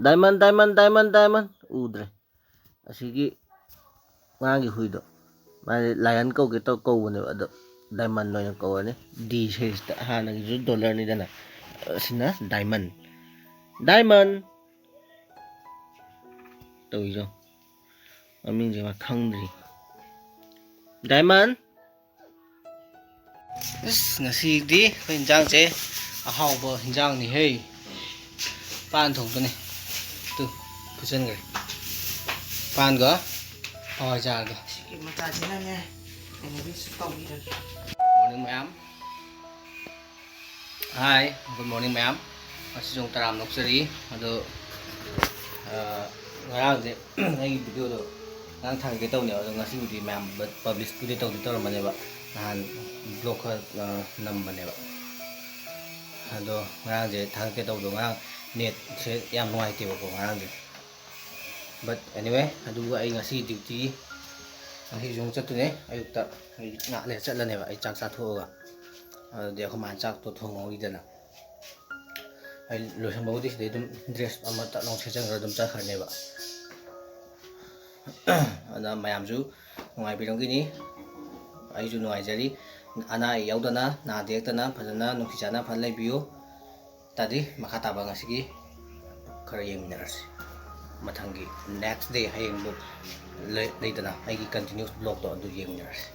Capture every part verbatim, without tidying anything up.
Diamond, diamond, diamond, diamond. ꯎꯗ꯭ꯔꯦ꯫ ꯑꯁꯤꯒꯤ ꯉꯔꯥꯡꯒꯤ ꯍꯨꯏꯗꯣ꯫ ꯃꯥꯗꯤ lion ꯀꯧꯒꯦ ꯇꯧ ꯀꯧꯕꯅꯦꯕ, ꯑꯗꯣ diamond ꯑꯣꯏꯅ ꯀꯧꯔꯅꯤ꯫ D series ꯇ ꯍꯥꯟꯅꯒꯤꯁꯨ dollar ꯅꯤꯗꯅ꯫ ꯑꯁꯤꯅ diamond꯫ Diamond꯫ ꯇꯧꯔꯤꯗꯣ꯫ ꯃꯃꯤꯡꯁꯦ ꯃꯥ ꯈꯪꯗ꯭ꯔꯤ꯫ Diamond꯫ ꯑꯁ, ꯉꯁꯤꯗꯤ ꯑꯩꯈꯣꯏ ꯏꯟꯖꯥꯡꯁꯦ ꯑꯍꯥꯎꯕ ꯏꯟꯖꯥꯡꯅꯤ ꯍꯦ꯫ ꯄꯥꯟ ꯊꯣꯡꯕꯅꯤ꯫ ꯇꯨ, ꯐꯨꯠꯆꯟꯈ꯭ꯔꯦ꯫ ꯄꯥꯟꯒ ꯍꯋꯥꯏꯖꯥꯔꯒ꯫ ꯁꯤꯒꯤ ꯃꯆꯥꯁꯤꯅꯅꯦ, ꯀꯩꯅꯣꯒꯤꯁꯨ ꯇꯧꯕꯤꯔꯒꯦ꯫ Morning ꯃꯌꯥꯝ꯫ Hi, good morning ꯃꯌꯥꯝ꯫ ꯉꯁꯤꯁꯨ ꯑꯃꯨꯛ ꯇꯔꯥꯝ ꯅꯣꯛꯆꯔꯤ꯫ ꯑꯗꯣ, ꯑ, ꯉꯔꯥꯡꯁꯦ ꯑꯩꯒꯤ video ꯗꯣ ꯉꯔꯥꯡ ꯊꯥꯒꯠꯀꯦ ꯇꯧꯅꯦꯕ, ꯑꯗꯣ ꯉꯁꯤꯕꯨꯗꯤ ꯃꯌꯥꯝ publish ꯄꯨꯗꯤ ꯇꯧꯗꯤ ꯇꯧꯔꯝꯕꯅꯦꯕ꯫ ꯅꯍꯥꯟ vlog ꯈꯔ, ꯑ, ꯅꯝꯕꯅꯦꯕ꯫ ꯑꯗꯣ ꯉꯔꯥꯡꯁꯦ ꯊꯥꯒꯠꯀꯦ ꯇꯧꯕꯗꯣ ꯉꯔꯥꯡ net ꯁꯦ ꯌꯥꯝ ꯅꯨꯡꯉꯥꯏꯇꯦꯕꯀꯣ ꯉꯔꯥꯡꯁꯦ꯫ But anyway, ꯑꯗꯨꯕꯨ ꯑꯩ ꯉꯁꯤ duty, ꯉꯁꯤꯁꯨ ꯑꯃꯨꯛ ꯆꯠꯇꯣꯏꯅꯦ꯫ ꯑꯌꯨꯛꯇ ꯑꯩ ꯉꯥꯏꯍꯥꯛ ꯂꯩꯔ ꯆꯠꯂꯅꯦꯕ, ꯑꯩ ꯆꯥꯛ ꯆꯥꯊꯣꯛꯑꯒ꯫ ꯑꯗꯨꯗꯤ ꯑꯩꯈꯣꯏ ꯃꯥꯅ ꯆꯥꯛꯇꯣ ꯊꯣꯡꯍꯧꯔꯤꯗꯅ꯫ ꯑꯩ ꯂꯣꯏꯁꯟꯕꯕꯨꯗꯤ ꯁꯤꯗꯩ ꯑꯗꯨꯝ dress ꯑꯃ ꯇꯛ ꯂꯥꯎ ꯁꯦꯠꯆꯟꯈ꯭ꯔꯒ ꯑꯗꯨꯝ ꯆꯠꯈ꯭ꯔꯅꯦꯕ꯫ ꯑꯗ ꯃꯌꯥꯝꯁꯨ ꯅꯨꯡꯉꯥꯏꯕꯤꯔꯝꯒꯅꯤ, ꯑꯩꯁꯨ ꯅꯨꯡꯉꯥꯏꯖꯔꯤ꯫ ꯑꯅꯥ ꯑꯌꯦꯛ ꯌꯥꯎꯗꯅ, ꯅꯥꯗ ꯌꯦꯛꯇꯅ, ꯐꯖꯅ ꯅꯨꯡꯁꯤ ꯆꯥꯟꯅ ꯐꯖꯅ ꯂꯩꯕꯤꯌꯨ꯫ ꯇꯥꯗꯤ ꯃꯈꯥ ꯇꯥꯕ ꯉꯁꯤꯒꯤ ꯈꯔ ꯌꯦꯡꯃꯤꯟꯅꯔꯁꯤ꯫ ꯃꯊꯪꯒꯤ next day, ꯍꯌꯦꯡꯗꯣ ꯂꯩ-, ꯂꯩꯗꯅ ꯑꯩꯒꯤ continuous vlog ꯇꯣ, ꯑꯗꯨ ꯌꯦꯡꯃꯤꯟꯅꯔꯁꯤ꯫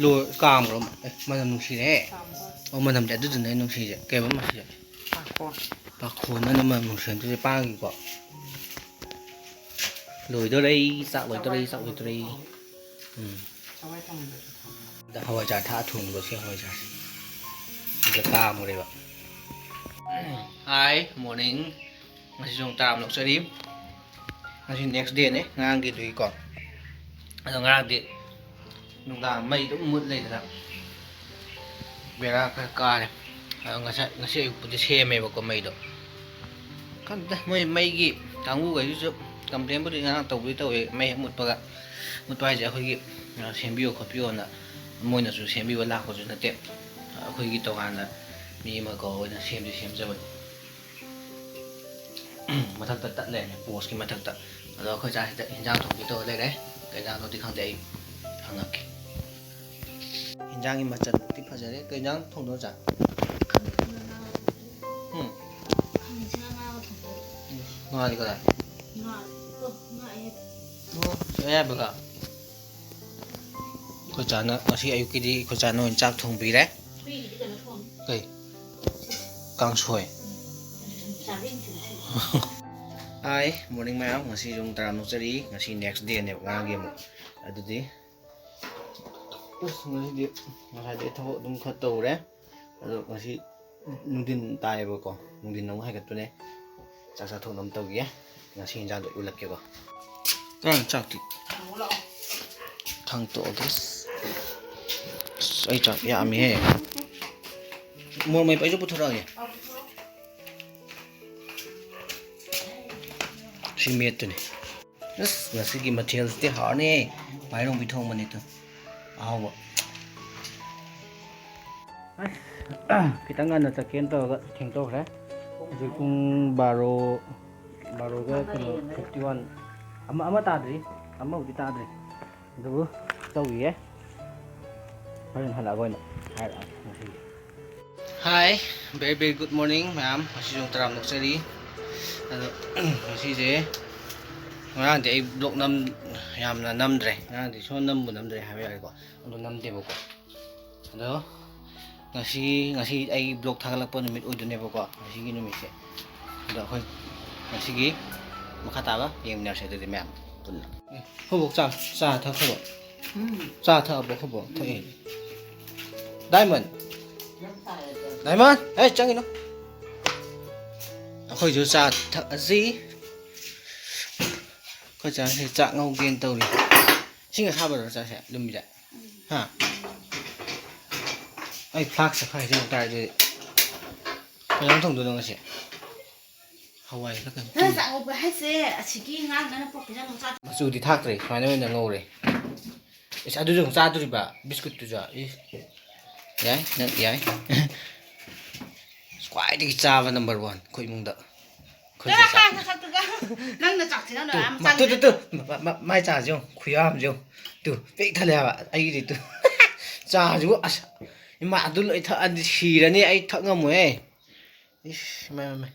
ꯂꯣꯏ ꯀꯥꯝꯈ꯭ꯔꯣ꯫ ꯑꯦ, ꯃꯅꯝ ꯅꯨꯡꯁꯤꯔꯦ꯫ ꯀꯥꯝꯈ꯭ꯔꯣ꯫ ꯑꯣ, ꯃꯅꯝꯗꯤ ꯑꯗꯨꯗꯨꯅ ꯅꯨꯡꯁꯤꯁꯦ꯫ ꯀꯩ ꯍꯥꯏꯕ ꯃꯁꯤꯁꯦ? ꯄꯥꯈꯣꯟ꯫ ꯄꯥꯈꯣꯟ ꯃꯅꯝ ꯃꯅꯝ ꯅꯨꯡꯁꯤꯔꯦ꯫ ꯑꯗꯨꯗꯤ ꯄꯥꯡꯒꯤꯀꯣ꯫ ꯂꯣꯏꯗꯣꯔꯦ, ꯆꯥꯛ ꯂꯣꯏꯗꯣꯔꯦ, ꯆꯥꯛ ꯂꯣꯏꯗꯣꯔꯦ꯫ ꯎꯝ꯫ ꯍꯋꯥꯏ ꯊꯣꯡꯕꯗꯁꯨ ꯊꯝꯃꯦ꯫ ꯑꯗ ꯍꯋꯥꯏꯖꯥꯔ ꯊꯥꯛꯑ ꯊꯣꯡꯕ ꯁꯤ ꯍꯋꯥꯏꯖꯥꯔꯁꯦ꯫ ꯁꯤꯗ ꯀꯥꯝꯈ꯭ꯔꯦꯕ꯫ Hi, morning꯫ ꯉꯁꯤꯁꯨ ꯑꯃꯨꯛ ꯇꯔꯥꯝ ꯅꯣꯛꯆꯔꯤ꯫ ꯉꯁꯤ next day ꯅꯦ, ꯉꯔꯥꯡꯒꯤꯗꯨꯒꯤꯀꯣ꯫ ꯑꯗꯣ ꯉꯔꯥꯡꯗꯤ ꯅꯨꯡꯗꯥꯡ ꯃꯩ ꯑꯗꯨꯝ ꯃꯨꯠ ꯂꯩꯗꯅ꯫ ꯕꯦꯔꯥ ꯈꯔ ꯀꯥꯔꯦ꯫ ꯑꯗꯣ ꯉꯁꯥꯏ, ꯉꯁꯤ ꯑꯌꯨꯛꯄꯨꯗꯤ ꯁꯦꯝꯃꯦꯕꯀꯣ ꯃꯩꯗꯣ꯫ ꯈꯪꯗꯦ, ꯃꯣꯏ ꯃꯩꯒꯤ ꯀꯥꯡꯕꯨꯈꯩꯗꯨꯁꯨ complain ꯕꯨꯗꯤ ꯉꯔꯥꯡ ꯇꯧꯕꯨꯗꯤ ꯇꯧꯋꯦ, ꯃꯩ ꯍꯦꯛ ꯃꯨꯠꯄꯒ, ꯃꯨꯠꯄ ꯍꯥꯏꯁꯦ ꯑꯩꯈꯣꯏꯒꯤ, ꯑ, ꯁꯦꯝꯕꯤꯌꯣ ꯈꯣꯠꯄꯤꯌꯣꯅ ꯃꯣꯏꯅꯁꯨ ꯁꯦꯝꯕꯤꯌꯣ ꯂꯥꯛꯄꯁꯨ ꯅꯠꯇꯦ꯫ ꯑꯩꯈꯣꯏꯒꯤ ꯇꯣꯉꯥꯟꯅ ꯃꯤ ꯑꯃ ꯀꯧꯔ ꯑꯣꯏꯅ ꯁꯦꯝꯗꯤ ꯁꯦꯝꯖꯕꯅꯤ꯫ ꯃꯊꯛꯇ ꯇꯠ ꯂꯩꯔꯝꯃꯦ, ꯄꯣꯁꯀꯤ ꯃꯊꯛꯇ꯫ ꯑꯗꯣ ꯑꯩꯈꯣꯏ ꯆꯥꯁꯤꯗ ꯍꯤꯟꯖꯥꯡ ꯊꯣꯡꯒꯦ ꯇꯧꯔ ꯂꯩꯔꯦ꯫ ꯀꯩ ꯍꯤꯟꯖꯥꯡꯅꯣꯗꯤ ꯈꯪꯗꯦ, ꯑꯩ ꯍꯪꯉꯛꯀꯦ꯫ ꯍꯤꯟꯖꯥꯡꯒꯤ ꯃꯆꯜꯃꯛꯇꯤ ꯐꯖꯔꯦ꯫ ꯀꯩ ꯍꯤꯟꯖꯥꯡ ꯊꯣꯡꯗꯣꯏꯅꯣ, ꯆꯥ? ꯎꯝ? ꯉꯥꯗꯤ ꯀꯗꯥꯏ? ꯑꯣ, ꯑꯌꯥꯏꯕꯒ꯫ ꯑꯩꯈꯣꯏ ꯆꯥꯅ ꯉꯁꯤ ꯑꯌꯨꯛꯀꯤꯗꯤ ꯑꯩꯈꯣꯏ ꯆꯥꯅ ꯑꯣꯏꯅ ꯆꯥꯛ ꯊꯣꯡꯕꯤꯔꯦ꯫ ꯀꯩ? ꯀꯥꯡꯁꯣꯏ꯫ Hi, morning ꯃꯌꯥꯝ꯫ ꯉꯁꯤ ꯌꯨꯝ ꯇꯔꯥ ꯅꯣꯛꯆꯔꯤ꯫ ꯉꯁꯤ next dayꯅꯦꯕ, ꯉꯔꯥꯡꯒꯤ ꯑꯃꯨꯛ꯫ ꯑꯗꯨꯗꯤ ꯑꯁ, ꯉꯁꯤꯗꯤ ꯉꯁꯥꯏꯗꯩ ꯊꯕꯛ ꯑꯗꯨꯝ ꯈꯔ ꯇꯧꯔꯦ꯫ ꯑꯗꯣ ꯉꯁꯤ ꯅꯨꯡꯊꯤꯟ ꯇꯥꯏꯌꯦꯕꯀꯣ, ꯅꯨꯡꯊꯤꯟ ꯑꯃꯨꯛ ꯍꯥꯏꯒꯠꯄꯅꯦ꯫ ꯆꯥꯛ ꯆꯥꯊꯣꯛꯅꯕ ꯇꯧꯈꯤꯒꯦ꯫ ꯉꯁꯤ ꯍꯤꯟꯖꯥꯡꯗꯣ ꯎꯠꯂꯛꯀꯦꯀꯣ꯫ ꯀꯔꯝ ꯆꯥꯛꯇꯤ? ꯈꯥꯡꯇꯣꯛꯑꯒꯦ꯫ ꯑꯁ, ꯑꯩ ꯆꯥꯛ ꯌꯥꯝꯃꯤꯍꯦ꯫ ꯃꯣꯔꯣꯛ ꯃꯦꯠꯄ ꯑꯩꯁꯨ ꯄꯨꯊꯣꯔꯛꯑꯒꯦ꯫ ꯁꯤ ꯃꯦꯠꯇꯨꯅꯤ꯫ ꯑꯁ, ꯉꯁꯤꯒꯤ ꯃꯊꯦꯜꯁꯤꯗꯤ ꯍꯥꯎꯔꯅꯤ꯫ ꯃꯥꯏꯔꯣꯡꯕꯤ ꯊꯣꯡꯕꯅꯤ ꯇꯨ꯫ ꯑꯍꯥꯎꯕ꯫ ꯑꯁ, ꯈꯤꯇꯪ ꯉꯟꯅ ꯆꯠꯀꯦꯅ ꯇꯧꯔꯒ ꯊꯦꯡꯗꯣꯛꯈ꯭ꯔꯦ꯫ ꯍꯧꯖꯤꯛ ꯄꯨꯡ ꯕꯥꯔꯣ, ꯕꯥꯔꯣꯒ ꯀꯩꯅꯣ, fifty one꯫ ꯑꯃ, ꯑꯃ ꯇꯥꯗ꯭ꯔꯤ꯫ ꯑꯃꯕꯨꯗꯤ ꯇꯥꯗ꯭ꯔꯤ꯫ ꯑꯗꯨꯕꯨ ꯇꯧꯈꯤꯒꯦ꯫ ꯍꯣꯔꯦꯟ ꯍꯜꯂꯛꯑꯒ ꯑꯣꯏꯅ ꯍꯥꯏꯔꯛꯑꯒꯦ ꯉꯁꯤꯒꯤ꯫ Hi, very, very good morning ꯃꯌꯥꯝ꯫ ꯉꯁꯤꯁꯨ ꯇꯔꯥꯝ ꯅꯣꯛꯆꯔꯤ꯫ ꯑꯗꯣ ꯉꯁꯤꯁꯦ, ꯉꯔꯥꯡꯗꯤ ꯑꯩ vlog ꯅꯝ-, ꯌꯥꯝꯅ ꯅꯝꯗ꯭ꯔꯦ꯫ ꯉꯔꯥꯡꯗꯤ ꯁꯨꯝ ꯅꯝꯕꯨ ꯅꯝꯗ꯭ꯔꯦ ꯍꯥꯏꯕ ꯌꯥꯔꯦꯀꯣ꯫ ꯑꯗꯨ ꯅꯝꯗꯦꯕꯀꯣ꯫ ꯑꯗꯣ ꯉꯁꯤ, ꯉꯁꯤ ꯑꯩ vlog ꯊꯥꯒꯠꯂꯛꯄ ꯅꯨꯃꯤꯠ ꯑꯣꯏꯗꯣꯏꯅꯦꯕꯀꯣ, ꯉꯁꯤꯒꯤ ꯅꯨꯃꯤꯠꯁꯦ꯫ ꯑꯗꯣ ꯑꯩꯈꯣꯏ ꯉꯁꯤꯒꯤ ꯃꯈꯥ ꯇꯥꯕ ꯌꯦꯡꯃꯤꯟꯅꯔꯁꯦ ꯑꯗꯨꯗꯤ ꯃꯌꯥꯝ ꯄꯨꯟꯅ꯫ ꯑꯦ, ꯑꯩꯈꯣꯏꯕꯣꯛ ꯆꯥ, ꯆꯥ ꯊꯛꯈ꯭ꯔꯕꯣ? ꯎꯝ꯫ ꯆꯥ ꯊꯛꯑꯕꯣ ꯑꯩꯈꯣꯏꯕꯣꯛ? ꯊꯛꯑꯦ꯫ ꯗꯥꯏꯃꯟ! ꯗꯥꯏꯃꯟ! ꯑꯦ, ꯆꯪꯒꯤꯅꯣ꯫ ꯑꯩꯈꯣꯏꯁꯨ ꯆꯥ ꯊꯛꯑꯁꯤ꯫ ꯑꯩꯈꯣꯏ ꯆꯥꯁꯦ ꯆꯥꯛ ꯉꯧꯒꯦꯅ ꯇꯧꯔꯤ꯫ ꯏꯁꯤꯡ ꯑꯁꯥꯕꯔꯣ ꯆꯥꯁꯦ? ꯂꯨꯝꯃꯤꯁꯦ? ꯍꯥ? ꯑꯩ flask ꯈꯔ ꯍꯩꯖꯤꯜꯂꯛ ꯇꯥꯔꯦ ꯑꯗꯨꯗꯤ꯫ ꯀꯩ ꯏꯟꯖꯥꯡ ꯊꯣꯡꯗꯣꯏꯅꯣ ꯉꯁꯤ? ꯍꯋꯥꯏꯔ ꯀꯩꯅꯣ? ꯅꯪ ꯆꯥꯛ ꯉꯧꯕ ꯍꯥꯏꯁꯦ ꯑꯁꯤꯒꯤ ꯉꯥꯡꯗꯅ ꯄꯣꯛꯄ ꯏꯟꯖꯥꯡ ꯃꯆꯥ꯫ ꯃꯆꯨꯗꯤ ꯊꯥꯛꯇ꯭ꯔꯦ, ꯁꯨꯃꯥꯏꯅ ꯑꯣꯏꯅ ꯉꯧꯔꯦ꯫ ꯏꯁ, ꯑꯗꯨꯁꯨ ꯑꯃꯨꯛ ꯆꯥꯗꯣꯔꯤꯕ? ꯕꯤꯁꯀꯨꯠꯇꯨꯁꯨ? ꯏꯁ꯫ ꯌꯥꯏ, ꯅꯪ ꯌꯥꯏ꯫ ꯈ꯭ꯋꯥꯏꯗꯒꯤ ꯆꯥꯕ number one ꯑꯩꯈꯣꯏ ꯏꯃꯨꯡꯗ꯫ ꯆꯠꯂꯣ, ꯅꯁꯛꯇꯨꯒ꯫ ꯅꯪꯅ ꯆꯥꯛꯁꯤ ꯅꯪꯅ ꯇꯨ, ꯌꯥꯝ ꯃꯥ, ꯇꯨ, ꯆꯥꯡ ꯇꯨ, ꯇꯨ, ꯃꯥ, ꯃꯥ, ꯃꯥꯏ ꯆꯥꯁꯤ ꯌꯦꯡꯉꯨ, ꯈꯨꯌꯥꯝꯁꯤ ꯌꯦꯡꯉꯨ꯫ ꯇꯨ, ꯄꯤꯛ ꯊꯜꯂꯦ ꯍꯥꯏꯕ ꯑꯩꯒꯤꯗꯤ꯫ ꯇꯨ, ꯆꯥꯁꯤꯕꯨ ꯑꯁ, ꯏꯃꯥ, ꯑꯗꯨ ꯂꯣꯏ ꯊꯛꯑꯗꯤ ꯁꯤꯔꯅꯤ, ꯑꯩ ꯊꯛ ꯉꯝꯃꯣꯏꯍꯦ꯫ ꯏꯁ, ꯏꯃꯥꯏ, ꯏꯃꯥꯏ, ꯏꯃꯥꯏ꯫